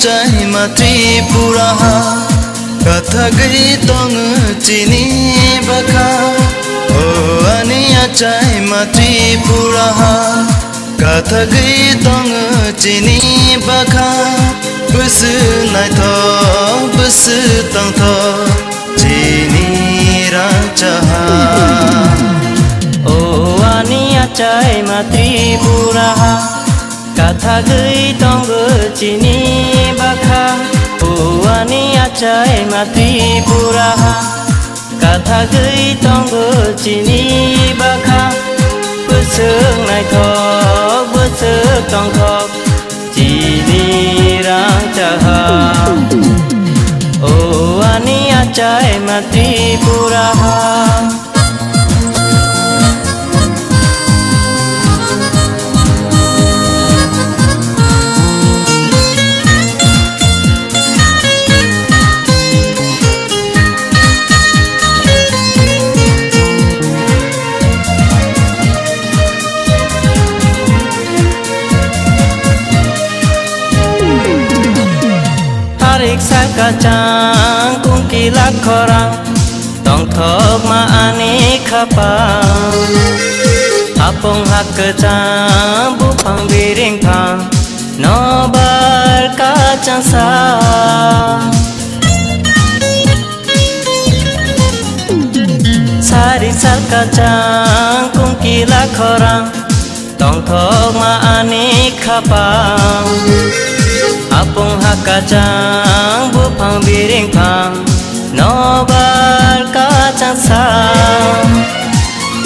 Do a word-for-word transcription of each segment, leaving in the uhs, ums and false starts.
Achaima Tripura ha, kathagwi tongo chini bwkha. O ani achaima Tripura ha, kathagwi tongo chini bwkha. Bwswk naithok, bwswk tongthok, chini rangchaha. O ani achaima Tripura ha, kathagwi tongo chini bwkha. O ani achaima Tripura ha, kathagwi tongo chini bwkha. Bwswk naithok, bwswk tongthok, chini rangchaha. O ani achaima Tripura ha. Tarik saka chang kungkila khorang, tongthokma ani khapang. Hapung hak kwchang buphang biring phang, nobar kachang sa. Sari sal kachang kungkila khorang, tongthokma ani khapang. Hapung hak kachang buphang biring phang, nobar kachang sa.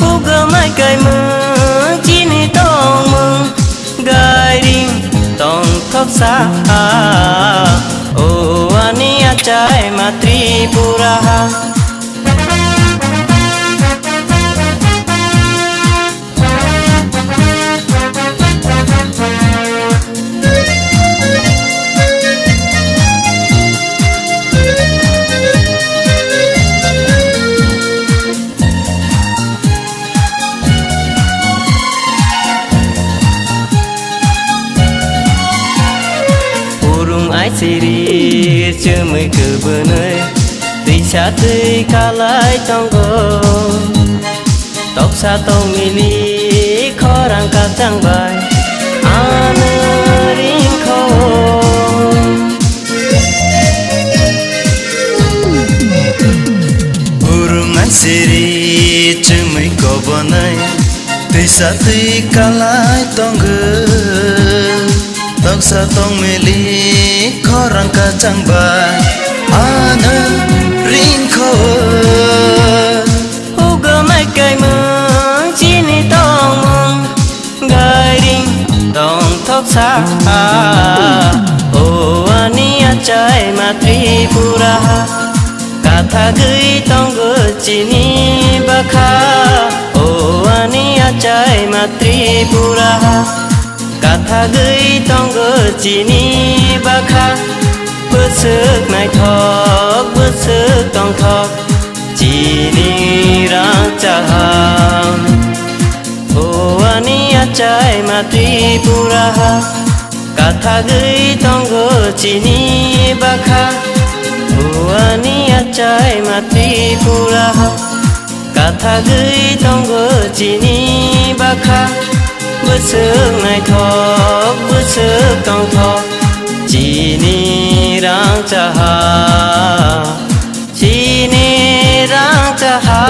Ugumai kaimung chini tongmung, gairing tongthok sa. O ani achaima Tripura ha. Urung aisiri chumui kwbwnwi twisa twi kalai tongo. Toksa tongmili khorang kachang bai ano ringkho. Urung aisiri chumui kobonai twisa twi kalai tongo. Toksa tongmili khorang kachang bai ano ringkho. Ugumai kaimung chini tongmung, gairing tongthok sa. O ani achaima Tripura ha, kathagwi tongo chini bwkha. O ani achaima Tripura ha, kathagwi tongo chini bwkha. Bwswk naithok, bwswk tongthok, chini rangchaha. O ani achaima Tripura ha, kathagwi tongo chini bwkha. O ani achaima Tripura ha, kathagwi tongo chini bwkha. Bwswk naithok, bwswk tongthok, chini rangchaha, chini rangchaha.